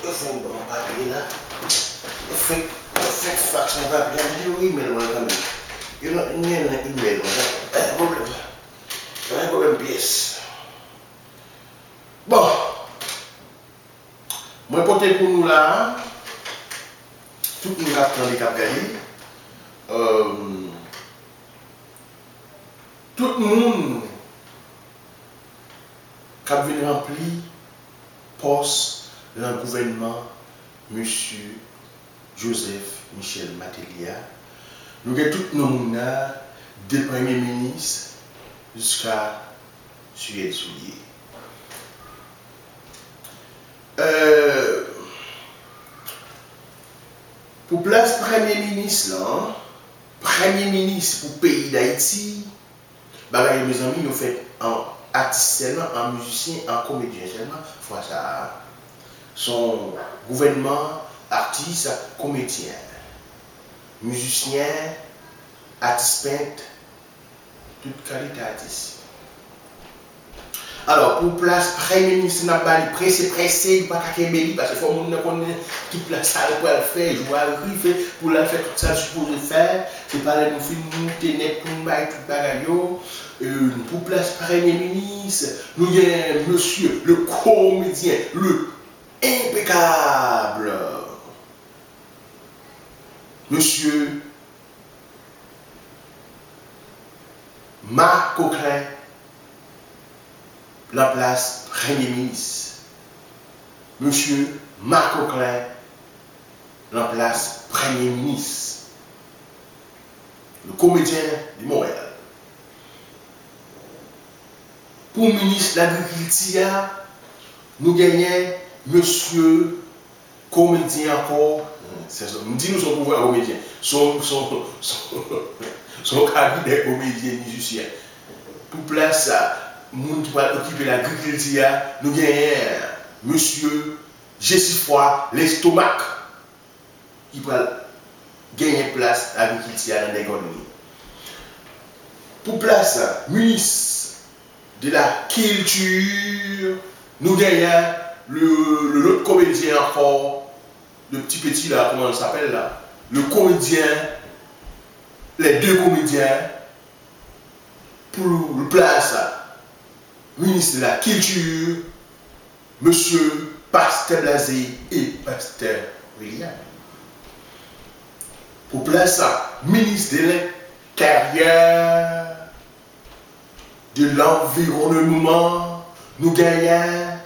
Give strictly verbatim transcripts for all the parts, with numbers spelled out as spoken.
Yo fenk ban m papye la. Yo fenk, yo fenk faks mwen papye la. Yo imèl mwen kanmenm. Yo nan, gen nan imèl mwen. Pa gen pwoblèm. Pa gen pwoblèm pyès. Bon. Mwen pote pou nou la a, tout moun k ap tande, k ap gade, euh, tout moun k ap vin ranpli pòs nan gouvènman Mesye Joseph Michel Martelly a. Nou gen tout non moun nan, de premye minis jiska Suède sou li ye. Euh, pou plas premye minis lan, premye minis pou peyi Dayiti, bagay yo, mezanmi, yo fèt an atis sèlman, an mizisyen, an komedyen sèlman. Fwa sa a, se yon gouvènman atis, komedyen, mizisyen, atis pent, tout kalite atis. Alò, pou plas premye minis, n ap ba li prese, prese, li pa ka kenbe li, paske fò moun nan konnen ki plas sa l pral fè, jou a rive pou l al fè tout sa l sipoze fè. Se pa lè nou fin moute nèt pou n bay tout bagay yo. Euh, pou plas premye minis, nou gen mesye le komedyen, le enpekab, mesye Marc Coquelin nan plas premye minis. Mesye Marc Coquelin nan plas premye minis. Le komedyen de Montréal. Pou minis lagrikilti a, nou genyen mesye komedyen ankò. Se, se, m di nou se yon pouvwa komedyen. Se yon, se yon, se yon, se yon kabinè komedyen mizisyen. Pou plas sa, moun ki pral okipe lagrikilti a, nou genyen mesye Jesifwa Lestomak ki pral genyen plas lagrikilti a nan nèg òdni. Pou plas minis de la kilti, nou genyen le, le lòt komedyen ankò, le pti peti la, comment il s'appelle là? Le comédien, les deux comédiens, pou plas minis de la kilti, mesye Pastè Blaze e Pastè William. Pou plas minis de lenteryè, de lanviwonnman, nou genyen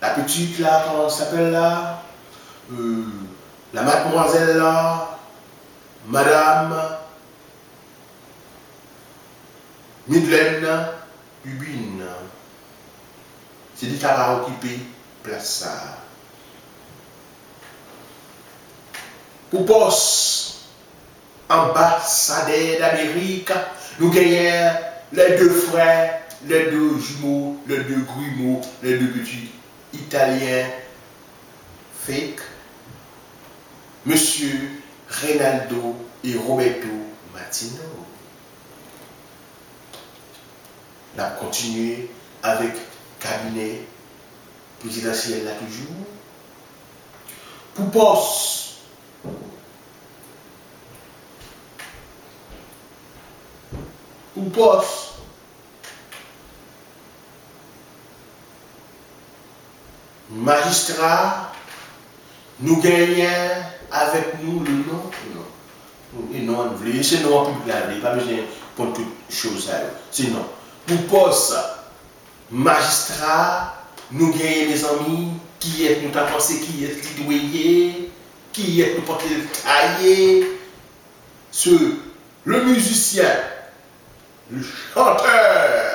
la petite là, comment elle s'appelle là? Euh, la mademoiselle là, madame Midlène Ubin. Se li k ap okipe plas sa a. Pou pòs anbasadè Damerik, nou genyen les deux frères, les deux jumeaux, les deux grumeaux, les deux petits italiens fake, mesye Reynaldo e Roberto Martino. N ap kontinye avèk kabinè prezidansyèl la toujou. Pou pòs, pou pòs majistra, nou genyen avèk nou le non, non. E non an vle, se non an piblik la vle, pa bezwen pran tout choz sa yo. Se non. Pou pòs majistra, nou genyen, mezanmi, kiyès nou ta panse kiyès li dwe ye, kiyès nou panse l ta ye? Se le musicien, le chanteur,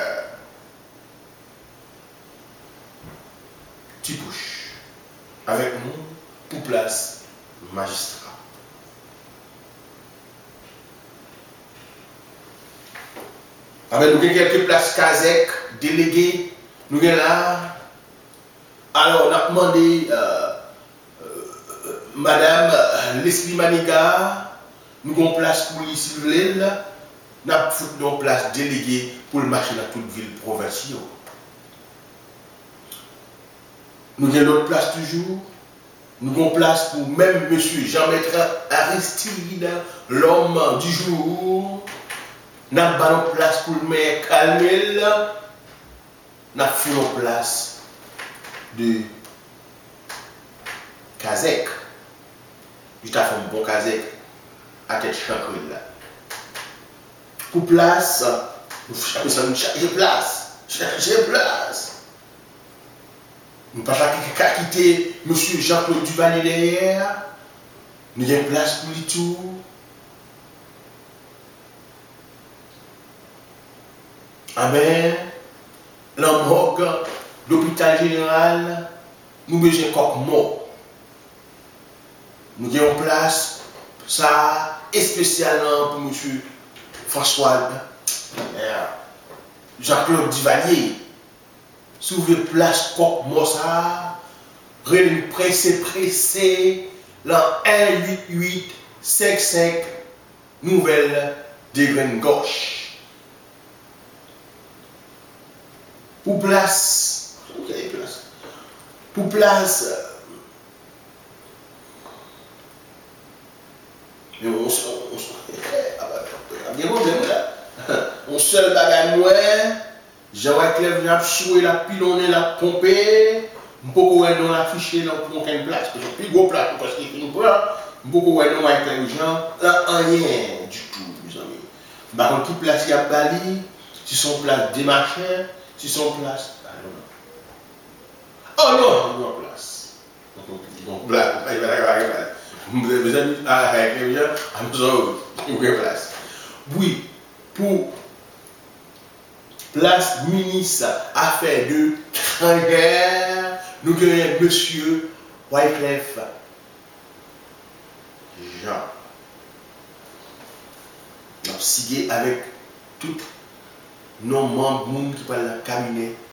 Ti Pouch avèk nou pou plas majistra. Anben, nou gen kèlke plas kazèk, delege, nou gen la. Alò, n ap mande, euh, euh, madam, euh, Leslie Maniga, nou gen yon plas pou li si l vle l. N ap fout li yon plas delege pou l mache nan tout vil pwovens yo. Nou gen lòt plas toujou. Nou gen yon plas pou menm mesye Jean Maître Aristide, l'homme du jour. N ap ba l yon plas pou l men kalme l. N ap fè yon plas de kazèk. Li ta fè yon bon kazèk a tèt chankrèl la. Pou plas, nou chache, nou chache plas. Chache plas. Nou pa ta ka kite mesye Jean Claude Duvalier dèyè. Nou gen plas pou li tou. Anben, nan mòg lopital jeneral, nou bezwen kòk mò. Nou gen yon plas sa espesyalman pou mesye François, eh, Jean Claude Duvalier. Si w vle plas kòk mò sa, rele m prese prese nan en uit uit senk senk nouvèl de grenn gòch. Pou plas, pou plas, pou plas, men yon sèl, yon sèl, ap gen pwoblèm la. Yon sèl bagay m wè, Jean Wyclef Jean ap swe, l ap pilonnen, l ap ponpe. M poko wè non l afiche nan okenn plas. Paske pi gwo plas ou prèske fin pran, m poko wè non Wyclef Jean nan anyen ditou, mezanmi. M pa konn ki plas y ap ba li, si se yon plas demache, si se yon plas, I don't know. Oh non, li gen yon plas. Li gen yon plas. Mezanmi, a, Wyclef Jean, I'm sorry, li gen yon plas. Wi, pou plas minis afè de etranjè, nou genyen mesye Wyclef Jean. N ap sige avèk tout non manm moun ki pral nan kabinè